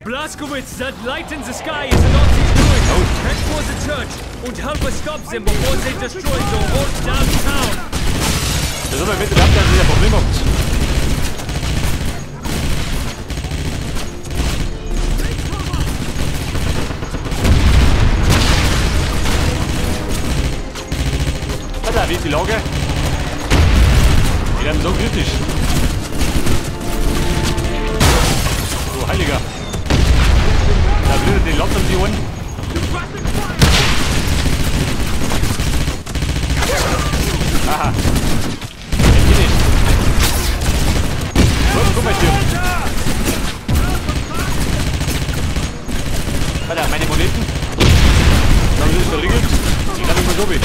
Blazkowicz, that light in the sky is the Nazis doing. Oh. Head for the church und help us stop them before they destroy the whole damn town. Das ist aber mit dem Abteil, dass ihr ein Problem habt. Alter, wie ist die Lage? Die werden so kritisch. Du Heiliger. Da blüht die Latten um die Ohren. Aha. Der geht nicht. So, guck mal hier. Alter, meine Moneten. Da haben sie es verriegelt. Ich glaube, ich muss so weh.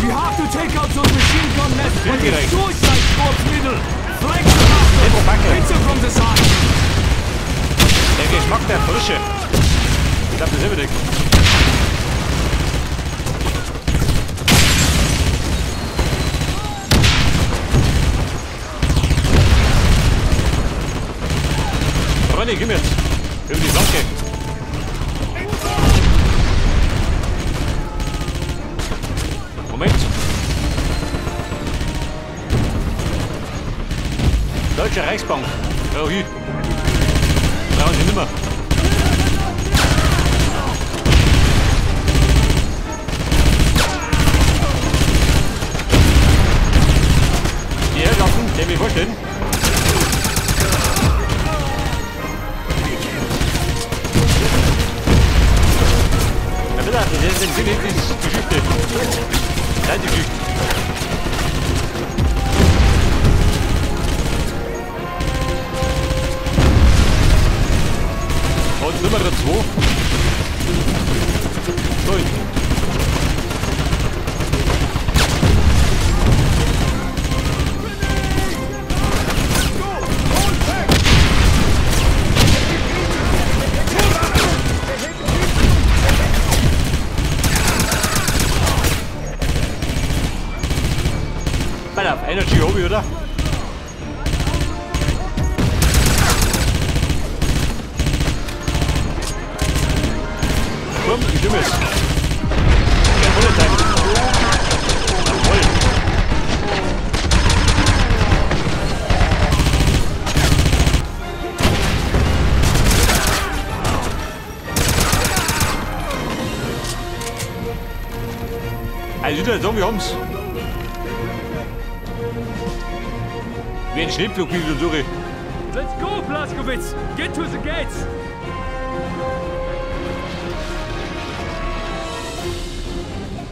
We have to take out those machine gun nests with the suicide corps middle. Flank them after. Hit them from the side. Der Geschmack der Frische. Ich glaube, das ist immer dick. Ronny, gib mir jetzt. Über die Flanke. Moment. Deutsche Reichsbank. Ja, hier. Brauchen sie nimmer. Die Herrschaften, die mir vorstellen. Ja, bitte, das ist eine Geschichte. Seid die Geschichte. Und Nummer 2. So. Pass auf, Energy Hobby, oder? Komm, ich nehme es. Kein Bullet Time. Jawohl. Also, ich würde sagen, wir haben's. Wie ein Schneepflug, wie du suche. Let's go, Blazkowicz! Get to the gates!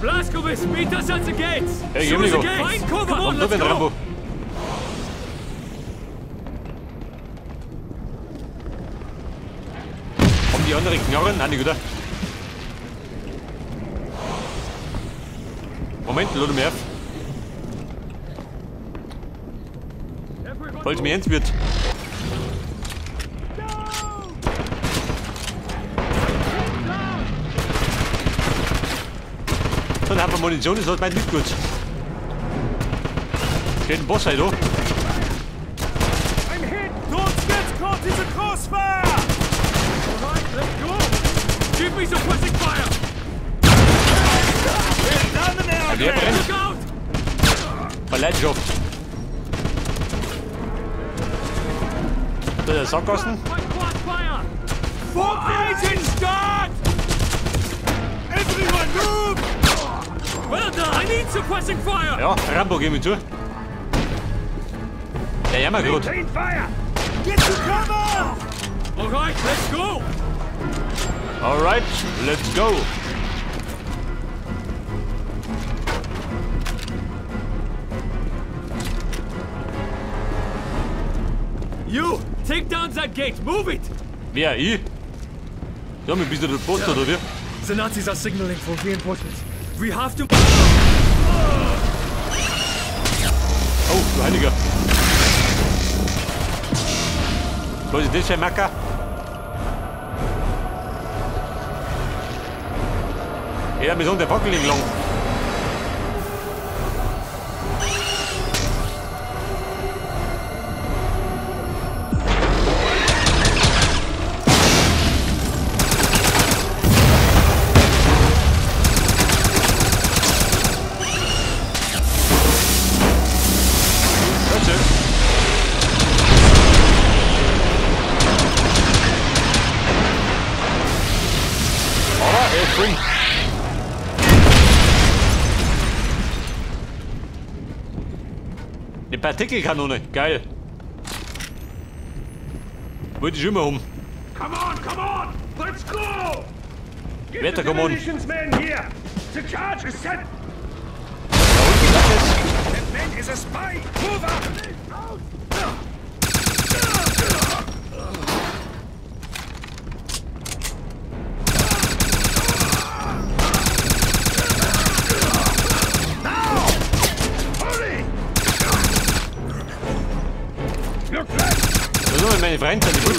Blazkowicz, meet us at the gates! Hey, gib mir the gates! Find cover! Come on, let's go! Rambo. Haben die anderen Knarren? Nein, nicht, oder? Moment, lade mich auf. Falls mir ernst wird. Dann haben wir Munition, das hat mein nicht gut. Steht ein Boss halt, da. Der brennt. Verleidenschaft. Da ist der Sackgassen. Ja, Rambo, geh mir zu. Der jammer grad. Alright, let's go! Alright, let's go! You, take down that gate, move it! Wer, ich? Ja, mir bist du der Post, oder wie? The Nazis are signaling for reinforcements. We have to... Oh, du Heiliger. Was ist das für ein Macker? Ja, wir sind der Fackel lang. Spring. Eine Partikelkanone, geil. Wollte ich immer um. Come on, come on! Let's go! Get Wetter, the come on. demolitions men here! The charge is set! Da unten ist es. That man is a spy! Move up! Now! Hurry! Look left! Das sind meine Freunde, die gut.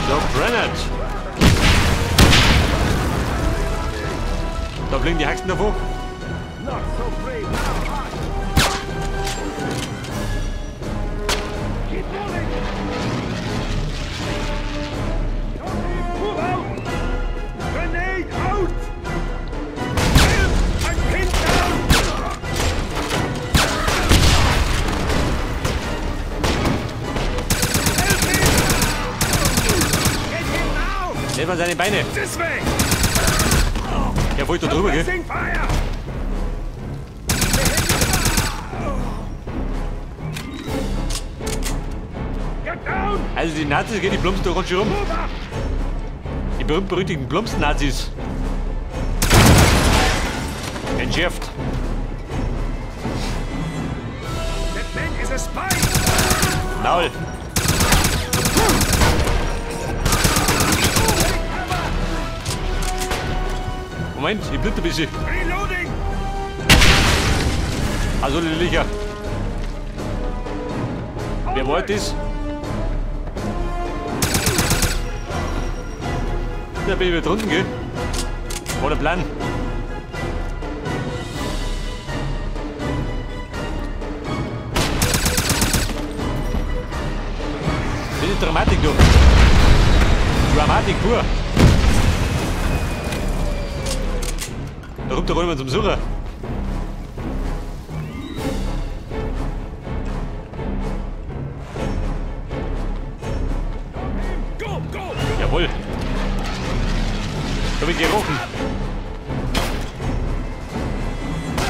So, Granite. Da fliegen die Haxen davor. Not so brave now, are you? Keep moving! Move out! Grenade out! Help! I'm pinned down! Help me! Get him now! Nicht mal seine Beine. This way! Der wollte da drüber, gell? Suppressing fire! Get down! Also die Nazis gehen die Plumps da rund schon rum. Move up! Die berühmt-berüchtigten Plumps-Nazis. Entschärft. That man is a spy! Maul. Moment, ich blute ein bisschen. Reloading! Also Licher. Wer wollte das? Da bin ich wieder drunten, gell? War der Plan. Das ist Dramatik, du. Dramatik pur. Da kommt der Römer zum Sucher. Go, go, go! Jawohl. Hab ich gerochen.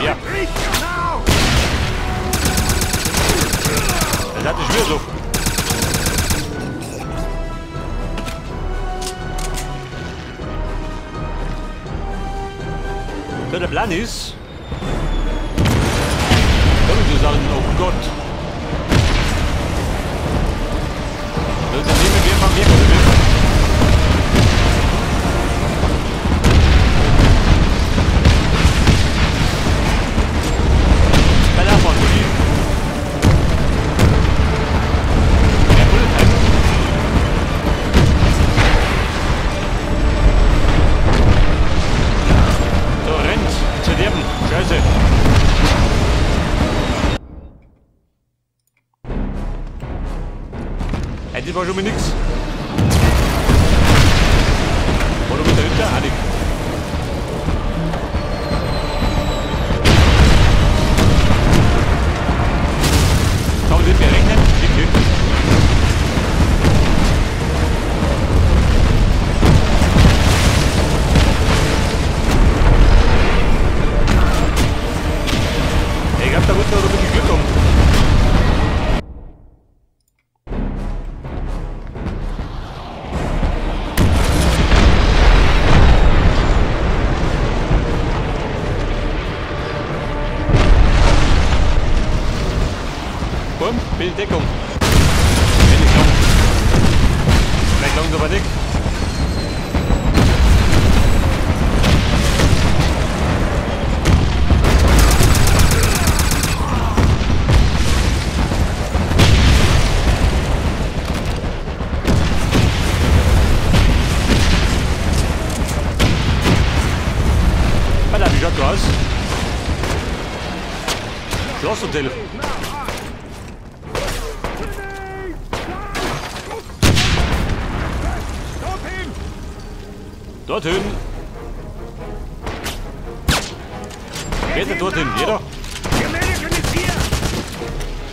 Ja, Retreat now! das hatte ich wieder so. So, der Plan ist, komm ich zu sagen, oh Gott. Das ist ein Leben, wir fahren mehr, oder wie? Bei der Abfahrt, Mutti. Mehr Bullet Time. So, rennt zu derben. Scheiße. Ey, das war schon mal nix. War du mit dahinter? Ah, nix. Kann man das berechnen? Okay. Ich glaub, da wird noch ein bisschen Glück um. Bumm, bin in Deckung. Wenn ich komme. Vielleicht langt aber nicht. Alter, wie schaut das aus? Schlosshotel. Dorthin. Wer denn dorthin? Jeder? The American is here!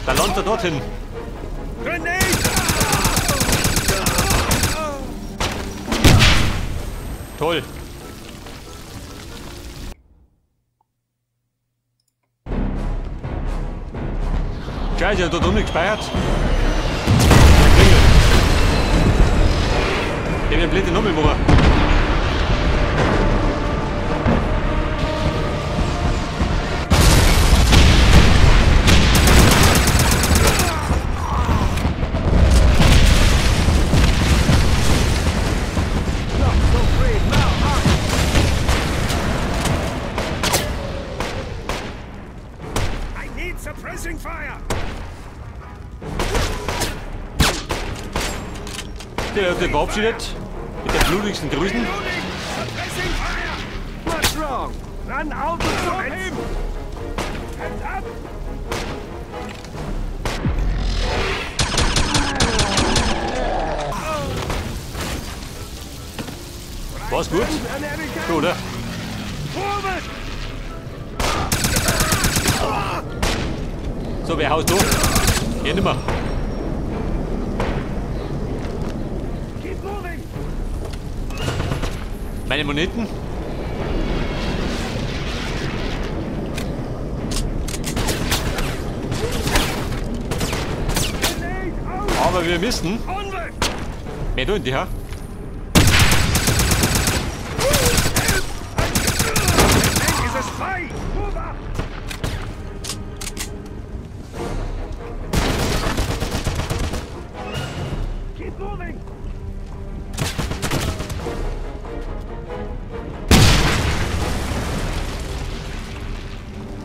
Da landet er dorthin. Grenade! Toll. Scheiße, ich hab da drüben gespeichert. Ich hab eine blöde Nummer gemacht. I need suppressing fire! Der hat sich verabschiedet. Mit den blutigsten Grüßen. What's wrong? Run out of him! Hands up! War's gut? So, oder? So, wer haust du? Hier nimmer. Meine Moneten. Aber wir müssen mehr tun, die, ha?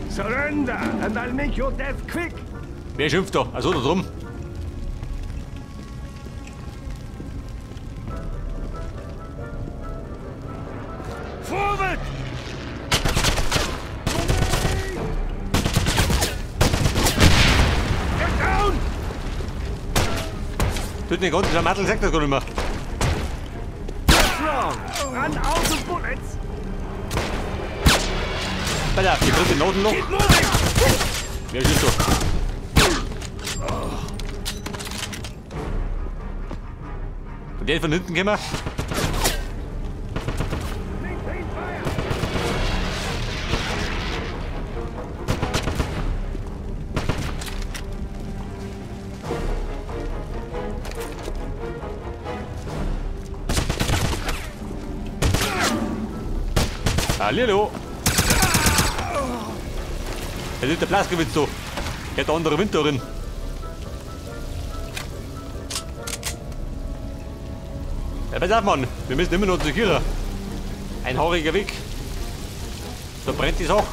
Surrender, and I'll make your death quick. Wer schimpft da? Also da drum. Forward! Get down! Tut den ganzen Schlamassel, sagt das gar nicht mehr. What's wrong? Run out of bullets! Pass auf, die dritte Noten noch. Wer schießt da? Und der von hinten gekommen. Hallihallo! Das ist der Blaskowitz da. Der hat andere Wind darin. Ja, pass auf, Mann. Wir müssen immer noch zur Kirche. Ein haariger Weg. Da brennt die Sache.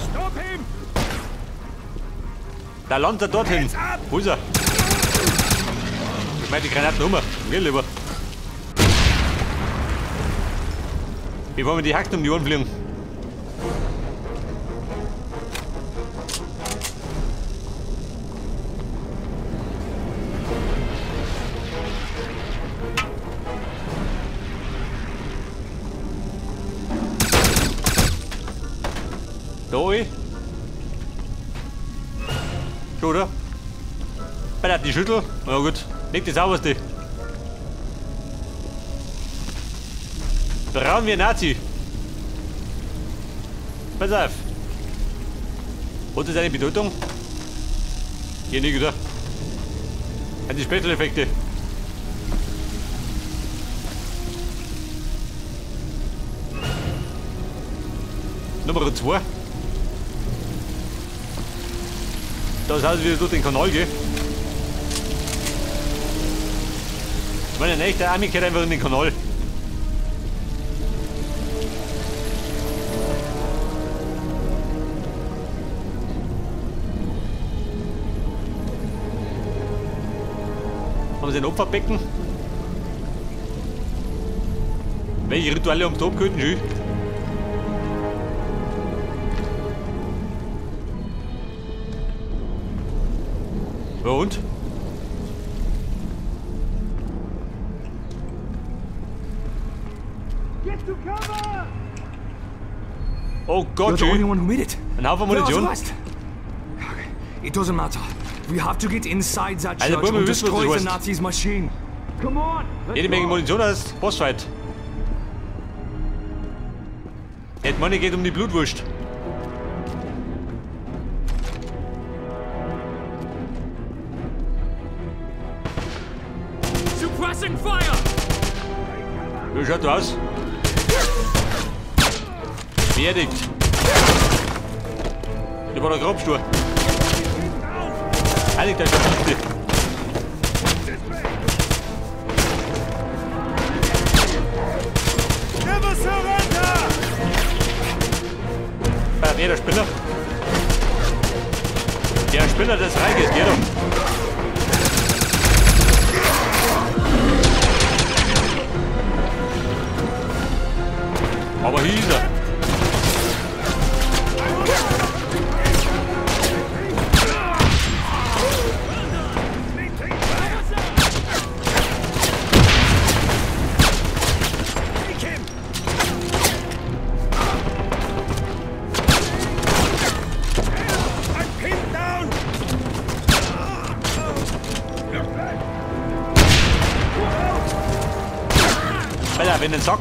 Stop him! Da landet er dorthin. Wo ist er? Ich meine die Granaten um. Geh lieber. Wie wollen wir die Hacken um die Ohren fliegen? Da, ey. Schon, oder? Bei die Schüttel. Na gut. Nicht die sauberste. Braun wie ein Nazi. Pass auf. Hat das eine Bedeutung? Hier nicht, oder? An die Special Effekte. Nummer 2. Da ist alles wieder durch den Kanal, gell? Ich meine, ein echter Ami geht einfach in den Kanal. Haben sie ein Opferbecken? Welche Rituale haben sie da abgehalten? Schön. Ja und? Oh Gott, You're the only one who made it. Ein Haufen Munition. It doesn't matter. We have to get inside that Also, church Buben, and wir wissen, was destroy das the heißt. Nazis' machine. Come on! Let's Jede Menge go. Munition hast, Bossfight. Ed Money geht um die Blutwurst. Suppressing fire! Wie schaut du aus? Beerdigt. Da war der Grabstuhl. Heilig, der Verdammte. Never surrender! Nee, der Spinner. Der Spinner des Reiches, geh doch. Aber hier ist er. Alter, wenn den Sack.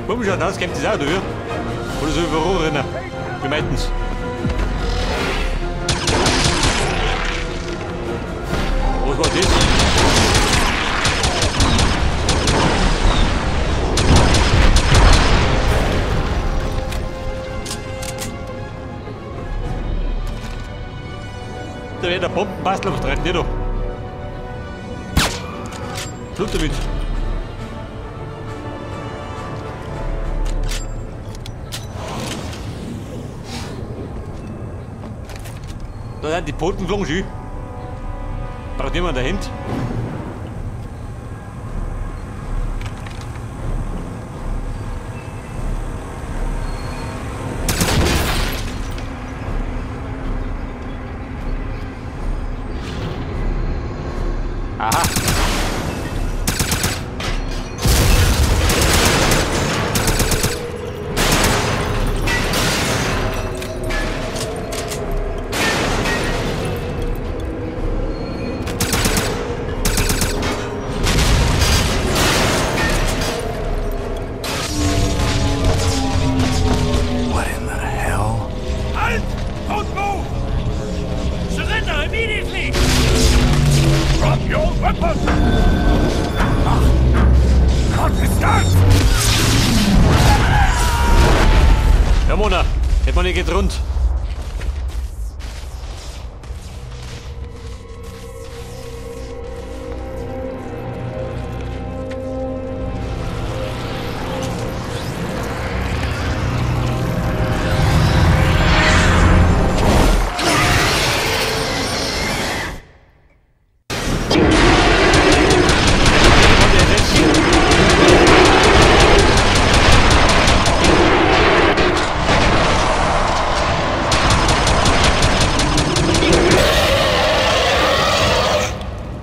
Buben, schaut aus, kämpft das auch, du? Oder so über Rohrrenner. Wir meinten's. Was war das? Da wird der Bombenbastel aufs Dreck, nicht doch. Blut damit. Da sind die Pfoten geflogen, schön. Braucht niemand dahinter. Aha. What in the hell? Halt! Don't move! Surrender immediately! Drop your weapon! Ach, Gott ist das! Ja, Mona, hätte man nicht geht rund.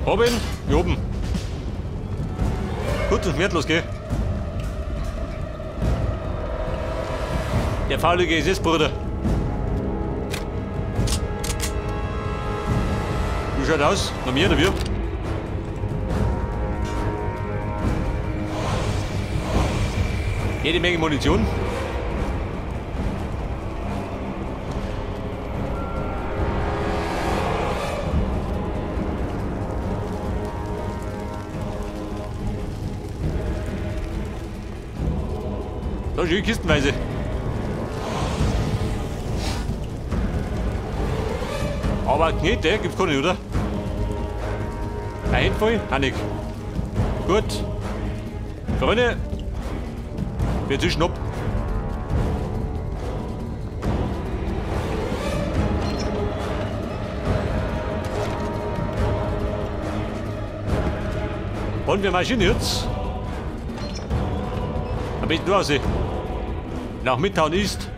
Robin, hier oben. Gut und wertlos, gell? Der faulige SS-Bruder. Wie schaut aus? Noch mehr, oder wie? Jede Menge Munition. Da schön kistenweise. Aber Knete gibt's keine, oder? Ein Handvoll? Auch nicht. Gut. Freunde, wir tischen ab. Und wir marschieren jetzt. Am besten du aussehen. Nach Midtown East.